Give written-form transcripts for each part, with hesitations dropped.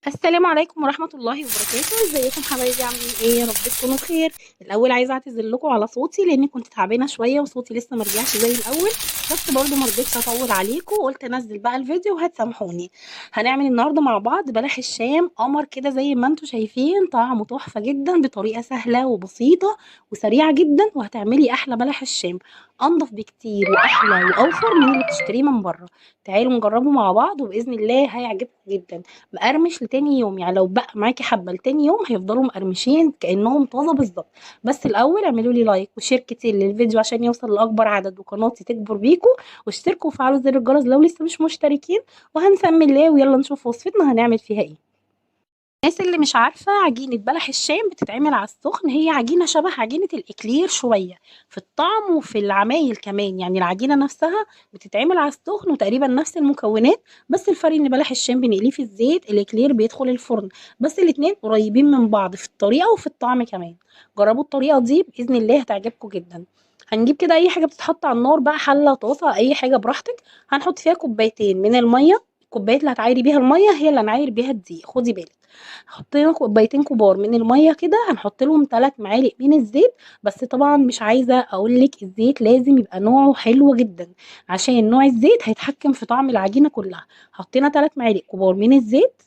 السلام عليكم ورحمة الله وبركاته. ازيكم حبايبي، عاملين ايه؟ يا رب تكونوا بخير. الاول عايزه اعتذر لكم على صوتي لاني كنت تعبانة شوية وصوتي لسه ما رجعش زي الاول، بس برضو ما رضيتش اطول عليكم وقلت انزل بقى الفيديو وهتسامحوني. هنعمل النهارده مع بعض بلح الشام قمر كده زي ما انتم شايفين، طعمه تحفة جدا بطريقة سهلة وبسيطة وسريعة جدا، وهتعملي احلى بلح الشام، انضف بكتير واحلى واوفر من اللي بتشتريه من بره. تعالوا نجربه مع بعض وباذن الله هيعجبكم جدا. مقرمش لتاني يوم، يعني لو بقى معاكي حبه لتاني يوم هيفضلوا مقرمشين كانهم طازة بالظبط. بس الاول اعملوا لي like و share كتير للفيديو عشان يوصل لاكبر عدد وقناتي تكبر بيكم، واشتركوا وفعلوا زر الجرس لو لسه مش مشتركين. وهنسمي الله ويلا نشوف وصفتنا هنعمل فيها ايه. الناس اللي مش عارفه عجينه بلح الشام بتتعمل على السخن، هي عجينه شبه عجينه الاكلير شوية في الطعم وفي العمايل كمان، يعني العجينة نفسها بتتعمل على السخن وتقريبا نفس المكونات، بس الفرق ان بلح الشام بنقليه في الزيت، الاكلير بيدخل الفرن، بس الاتنين قريبين من بعض في الطريقة وفي الطعم كمان. جربوا الطريقة دي باذن الله هتعجبكم جدا. هنجيب كده اي حاجة بتتحط على النار بقى، حله، طاسه، اي حاجة براحتك. هنحط فيها كوبايتين من المية، الكوبايات اللي هتعايري بيها المية هي اللي هنعاير بيها الدقيق، خدي بالك. حطينا كوبايتين كبار من المية كده، هنحط لهم 3 معالق من الزيت. بس طبعا مش عايزه اقول لك الزيت لازم يبقى نوعه حلو جدا عشان نوع الزيت هيتحكم في طعم العجينة كلها. حطينا 3 معالق كبار من الزيت.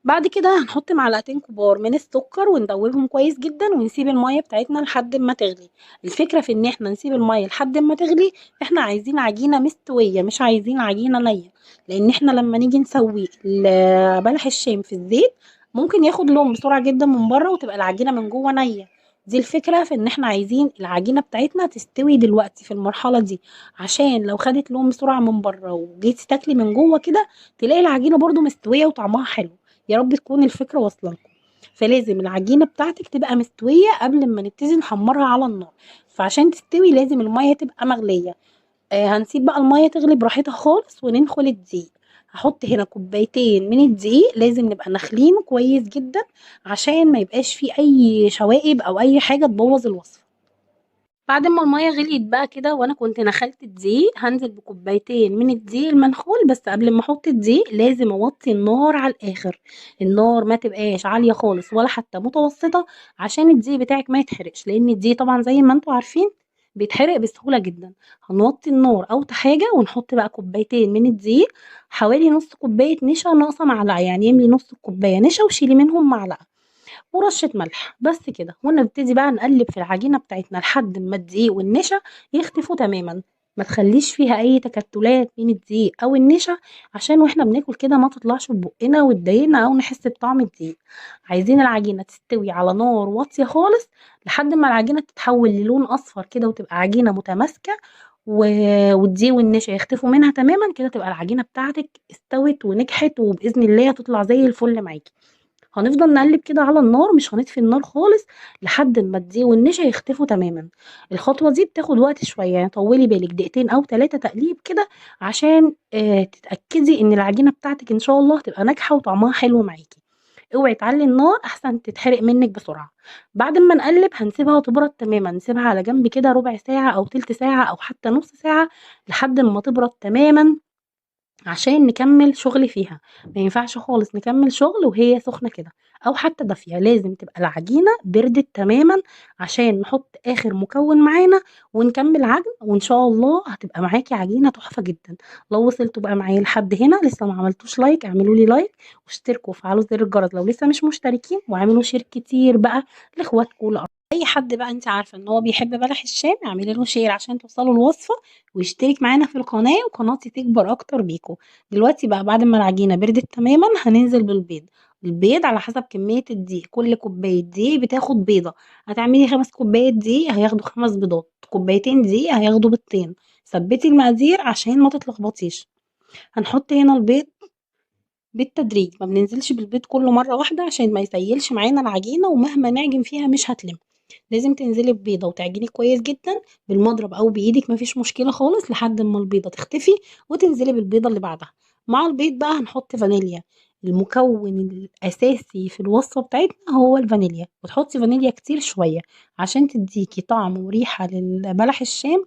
بعد كده هنحط معلقتين كبار من السكر وندوبهم كويس جدا ونسيب المية بتاعتنا لحد ما تغلي. الفكرة في ان احنا نسيب المية لحد ما تغلي، احنا عايزين عجينه مستوية مش عايزين عجينه نيه، لان احنا لما نيجي نسوي بلح الشام في الزيت ممكن ياخد لون بسرعة جدا من بره وتبقى العجينة من جوه نيه. دي الفكرة في ان احنا عايزين العجينة بتاعتنا تستوي دلوقتي في المرحلة دي، عشان لو خدت لون بسرعة من بره وجيتي تاكلي من جوه كده تلاقي العجينة برده مستوية وطعمها حلو. يا رب تكون الفكرة واصله لكم. فلازم العجينة بتاعتك تبقى مستوية قبل ما نبتدي نحمرها على النار، فعشان تستوي لازم المية تبقى مغليه. هنسيب بقى المية تغلي براحتها خالص وننخل الدقيق. هحط هنا كوبايتين من الدقيق، لازم نبقى نخلينه كويس جدا عشان ما يبقاش فيه اي شوائب او اي حاجة تبوظ الوصفة. بعد ما المية غليت بقى كده وانا كنت نخلت الدقيق، هنزل بكوبايتين من الدقيق المنخول. بس قبل ما احط الدقيق لازم اوطي النار على الاخر، النار ما تبقاش عالية خالص ولا حتى متوسطه عشان الدقيق بتاعك ما يتحرقش، لان الدقيق طبعا زي ما انتم عارفين بيتحرق بسهولة جدا. هنوطي النار اوطى حاجة ونحط بقى كوبايتين من الدقيق، حوالي نص كوباية نشا ناقصه معلقه، يعني املي نص كوباية نشا وشيلي منهم معلقه، ورشه ملح بس كده. ونبتدي بقى نقلب في العجينة بتاعتنا لحد ما الدقيق والنشا يختفوا تماما، ما تخليش فيها اي تكتلات من الدقيق او النشا عشان واحنا بناكل كده ما تطلعش في بقنا وتضايقنا او نحس بطعم الدقيق. عايزين العجينة تستوي على نار واطية خالص لحد ما العجينة تتحول للون اصفر كده وتبقى عجينه متماسكة والدقيق والنشا يختفوا منها تماما كده، تبقى العجينة بتاعتك استوت ونجحت وباذن الله هتطلع زي الفل معاكي. هنفضل نقلب كده على النار، مش هنطفي النار خالص لحد ما الدقيق والنشا يختفوا تماما. الخطوة دي بتاخد وقت شوية، يعني طولي بالك دقيقتين او 3 تقليب كده عشان تتاكدي ان العجينة بتاعتك ان شاء الله هتبقى ناجحة وطعمها حلو معاكي. اوعي تعلي النار احسن تتحرق منك بسرعة. بعد ما نقلب هنسيبها تبرد تماما، نسيبها على جنب كده ربع ساعة او تلت ساعة او حتى نص ساعة لحد ما تبرد تماما عشان نكمل شغل فيها. ما ينفعش خالص نكمل شغل وهي سخنة كده او حتى دافيه، لازم تبقى العجينة بردت تماما عشان نحط اخر مكون معانا ونكمل عجن، وان شاء الله هتبقى معاكي عجينه تحفة جدا. لو وصلتوا بقى معايا لحد هنا لسه ما عملتوش like، اعملوا لي like واشتركوا وفعلوا زر الجرس لو لسه مش مشتركين، واعملوا share كتير بقى لاخواتكم ولأ اي حد بقى انت عارفه ان هو بيحب بلح الشام، اعملي له share عشان توصلوا الوصفة ويشترك معانا في القناة وقناتي تكبر اكتر بيكم. دلوقتي بقى بعد ما العجينة بردت تماما هننزل بالبيض. البيض على حسب كمية الدقيق، كل كوباية دقيق بتاخد بيضة. هتعملي 5 كوبايات دقيق هياخدوا 5 بيضات، كوبايتين دقيق هياخدوا بيضتين. ثبتي المقادير عشان ما تتلخبطيش. هنحط هنا البيض بالتدريج، ما بننزلش بالبيض كله مرة واحدة عشان ما يسيلش معانا العجينة ومهما نعجن فيها مش هتلم. لازم تنزلي ببيضه وتعجني كويس جدا بالمضرب او بايدك، مفيش مشكلة خالص، لحد ما البيضة تختفي وتنزلي بالبيضه اللي بعدها. مع البيض بقى هنحط فانيليا، المكون الاساسي في الوصفة بتاعتنا هو الفانيليا، وتحطي فانيليا كتير شوية عشان تديكي طعم وريحه للبلح الشام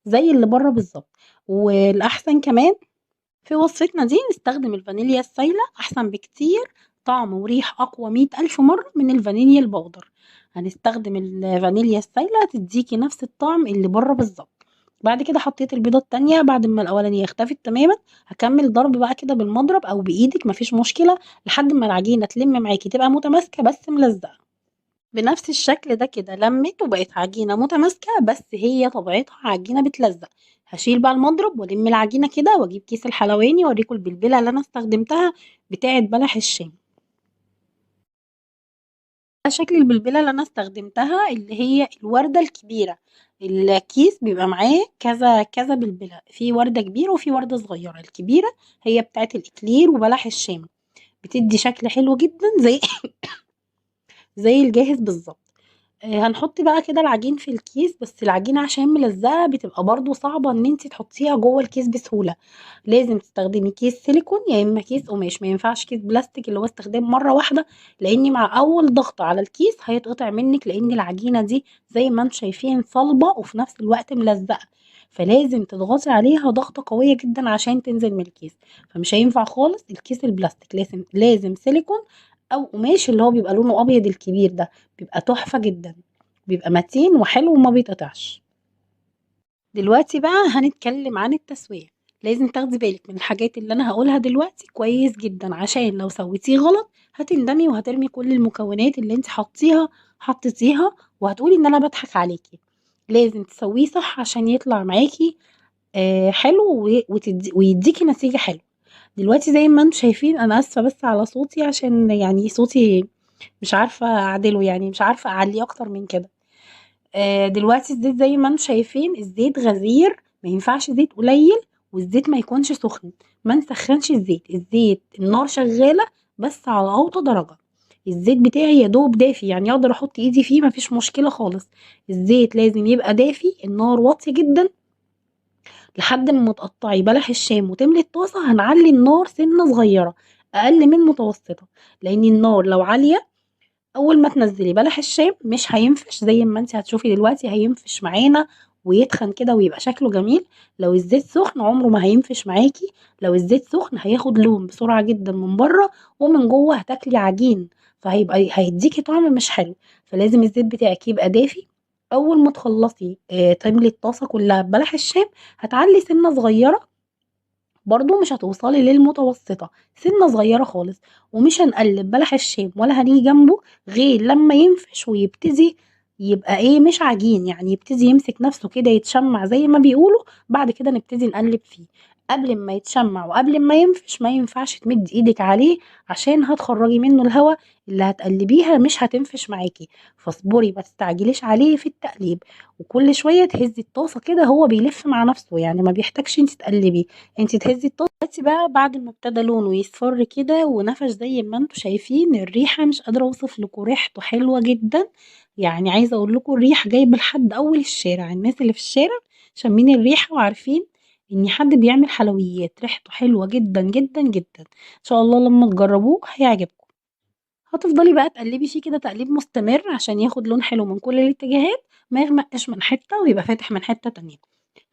زي اللي بره بالظبط. والاحسن كمان في وصفتنا دي نستخدم الفانيليا السايلة أحسن بكتير طعم وريح اقوى 100,000 مرة من الفانيليا ال powder. هنستخدم الفانيليا السايلة تديكي نفس الطعم اللي بره بالظبط. بعد كده حطيت البيضة التانية بعد ما الاولانية اختفت تماما. هكمل ضرب بقى كده بالمضرب او بايدك مفيش مشكلة لحد ما العجينة تلم معاكي، تبقى متماسكة بس ملزقة بنفس الشكل ده كده. لمت وبقت عجينة متماسكة بس هي طبيعتها عجينة بتلزق. هشيل بقى المضرب والم العجينة كده واجيب كيس الحلواني واوريكم البلبلة اللي انا استخدمتها بتاعة بلح الشام. ده شكل البلبلة اللي انا استخدمتها اللي هي الوردة الكبيرة. الكيس بيبقى معاه كذا كذا بلبلة، في وردة كبيرة وفي وردة صغيرة. الكبيرة هي بتاعة الإكلير وبلح الشام، بتدي شكل حلو جدا زي الجاهز بالظبط. هنحط بقى كده العجين في الكيس، بس العجينة عشان ملزقة بتبقى برضو صعبة ان انتي تحطيها جوه الكيس بسهولة. لازم تستخدمي كيس سيليكون يا اما كيس قماش، ما ينفعش كيس بلاستيك اللي هو استخدام مرة واحدة، لان مع اول ضغط على الكيس هيتقطع منك، لان العجينة دي زي ما انتم شايفين صلبة وفي نفس الوقت ملزقة، فلازم تضغطي عليها ضغطة قوية جدا عشان تنزل من الكيس. فمش هينفع خالص الكيس البلاستيك، لازم سيليكون او قماش اللي هو بيبقى لونه ابيض الكبير ده، بيبقى تحفة جدا، بيبقى متين وحلو وما بيتقطعش. دلوقتي بقى هنتكلم عن التسوية. لازم تاخدي بالك من الحاجات اللي انا هقولها دلوقتي كويس جدا، عشان لو سويتيه غلط هتندمي وهترمي كل المكونات اللي انت حطيتيها وهتقولي ان انا بضحك عليكي. لازم تسويه صح عشان يطلع معاكي حلو ويديكي نتيجة حلوة. دلوقتي زي ما انتم شايفين، انا اسفة بس على صوتي عشان صوتي مش عارفة اعدله، مش عارفة اعليه اكتر من كده. دلوقتي الزيت زي ما انتم شايفين الزيت غزير، ما ينفعش زيت قليل، والزيت ما يكونش سخن، ما نسخنش الزيت، الزيت النار شغالة بس على اوطى درجة. الزيت بتاعي يا دوب دافي، اقدر احط ايدي فيه مفيش مشكلة خالص. الزيت لازم يبقى دافي، النار واطية جدا لحد ما تقطعي بلح الشام وتملي الطاسة. هنعلي النار سنة صغيرة اقل من متوسطة، لان النار لو عالية اول ما تنزلي بلح الشام مش هينفش زي ما انت هتشوفي دلوقتي، هينفش معانا ويتخن كده ويبقى شكله جميل. لو الزيت سخن عمره ما هينفش معاكي، لو الزيت سخن هياخد لون بسرعة جدا من بره، ومن جوه هتاكلي عجين، فهيبقى هيديكي طعم مش حلو. فلازم الزيت بتاعك يبقى دافي. اول ما تخلصي تملي الطاسة كلها ببلح الشام، هتعلي سنة صغيرة برضو، مش هتوصلي للمتوسطة، سنة صغيرة خالص. ومش هنقلب بلح الشام ولا هنيجي جنبه غير لما ينفش ويبتدي يبقى مش عجين، يبتدي يمسك نفسه كده، يتشمع زي ما بيقولوا. بعد كده نبتدي نقلب فيه. قبل ما يتشمع وقبل ما ينفش ما ينفعش تمد ايدك عليه، عشان هتخرجي منه الهواء اللي هتقلبيها مش هتنفش معاكي. فاصبري، ما تستعجليش عليه في التقليب، وكل شوية تهزي الطاسه كده، هو بيلف مع نفسه، ما بيحتاجش انت تقلبيه، انت تهزي الطاسه. دلوقتي بقى بعد ما ابتدى لونه يصفر كده ونفش زي ما انتم شايفين، الريحة مش قادرة اوصف لكم، ريحته حلوة جدا. عايزه اقول لكم الريحة جايبه لحد اول الشارع، الناس اللي في الشارع شامين الريحة وعارفين ان حد بيعمل حلويات، ريحته حلوة جدا جدا جدا. ان شاء الله لما تجربوه هيعجبكم. هتفضلي بقى تقلبي فيه كده تقليب مستمر عشان ياخد لون حلو من كل الاتجاهات، ما يغمقش من حتة ويبقى فاتح من حتة تانية.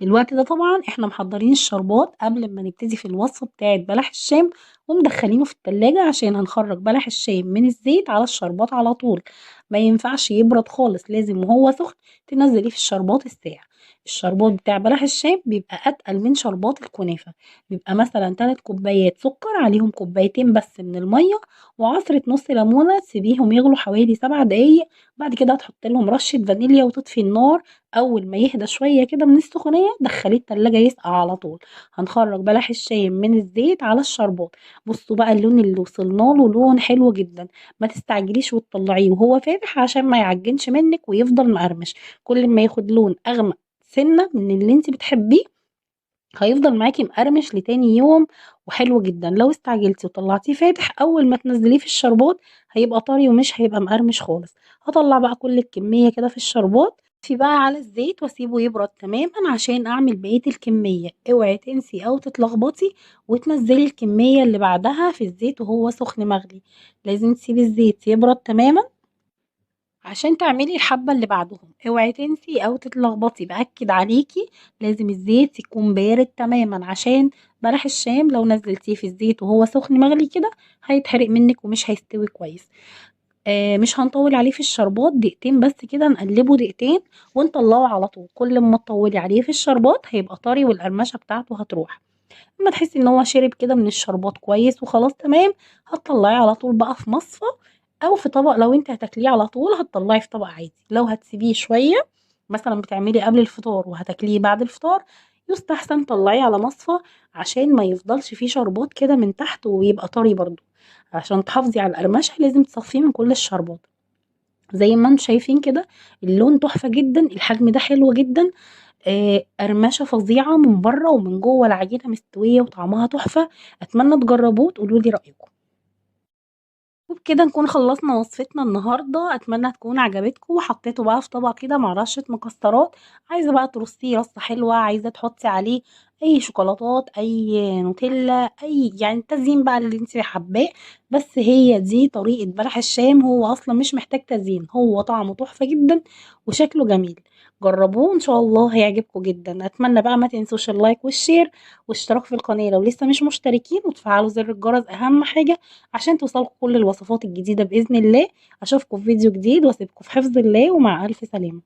الوقت ده طبعا احنا محضرين الشربات قبل ما نبتدي في الوصفة بتاعه بلح الشام، ومدخلينه في التلاجة عشان هنخرج بلح الشام من الزيت على الشربات على طول، ما ينفعش يبرد خالص، لازم وهو سخن تنزليه في الشربات الساقع. الشربات بتاع بلح الشام بيبقى اتقل من شربات الكنافه، بيبقى مثلا 3 كوبايات سكر عليهم كوبايتين بس من المية وعصره نص ليمونه، تسيبيهم يغلوا حوالي 7 دقايق. بعد كده هتحط لهم رشه فانيليا وتطفي النار. اول ما يهدى شوية كده من السخونيه دخليه التلاجة يسقع على طول. هنخرج بلح الشام من الزيت على الشربات. بصوا بقى اللون اللي وصلنا له، لون حلو جدا. ما تستعجليش وتطلعيه وهو فاتح عشان ما يعجنش منك ويفضل مقرمش. كل ما ياخد لون اغمق سنة من اللي انت بتحبيه هيفضل معاكي مقرمش لتاني يوم وحلو جدا. لو استعجلتي وطلعتيه فاتح اول ما تنزليه في الشربات هيبقى طري ومش هيبقى مقرمش خالص. هطلع بقى كل الكمية كده في الشربات، في بقى على الزيت واسيبه يبرد تماما عشان اعمل بقية الكمية. اوعي تنسي او تتلخبطي وتنزلي الكمية اللي بعدها في الزيت وهو سخن مغلي، لازم تسيبي الزيت يبرد تماما. عشان تعملي الحبة اللي بعدهم. اوعي تنسي او تتلخبطي، باكد عليكي لازم الزيت يكون بارد تماما، عشان بلح الشام لو نزلتيه في الزيت وهو سخن مغلي كده هيتحرق منك ومش هيستوي كويس. مش هنطول عليه في الشربات، دقيقتين بس كده نقلبه دقيقتين ونطلعه على طول. كل ما تطولي عليه في الشربات هيبقى طري والقرمشه بتاعته هتروح. اما تحسي ان هو شرب كده من الشربات كويس وخلاص تمام، هتطلعيه على طول بقى في مصفى او في طبق. لو انت هتاكليه على طول هتطلعيه في طبق عادي، لو هتسيبيه شوية مثلا بتعملي قبل الفطار وهتاكليه بعد الفطار يستحسن طلعيه على مصفى عشان ما يفضلش فيه شربات كده من تحت ويبقى طري برضو. عشان تحافظي على القرمشه لازم تصفية من كل الشربات. زي ما انتم شايفين كده اللون تحفة جدا، الحجم ده حلو جدا، قرمشه فظيعة من بره ومن جوه، العجينة مستوية وطعمها تحفة. اتمنى تجربوه وتقولوا لي رايكم. وبكده نكون خلصنا وصفتنا النهارده، اتمنى تكون عجبتكم. وحطيته بقى في طبق كده مع رشه مكسرات، عايزه بقى ترصيه رصه حلوة، عايزه تحطي عليه اي شوكولاتات، اي نوتيلا، اي يعني التزيين بقى اللي انت حباه. بس هي دي طريقه بلح الشام، هو اصلا مش محتاج تزيين، هو طعمه تحفة جدا وشكله جميل. جربوه ان شاء الله هيعجبكم جدا. اتمنى بقى ما تنسوش ال like وال share والاشتراك في القناة لو لسه مش مشتركين، وتفعلوا زر الجرس اهم حاجة عشان توصلكم كل الوصفات الجديدة باذن الله. اشوفكم في فيديو جديد واسيبكم في حفظ الله ومع الف سلامه.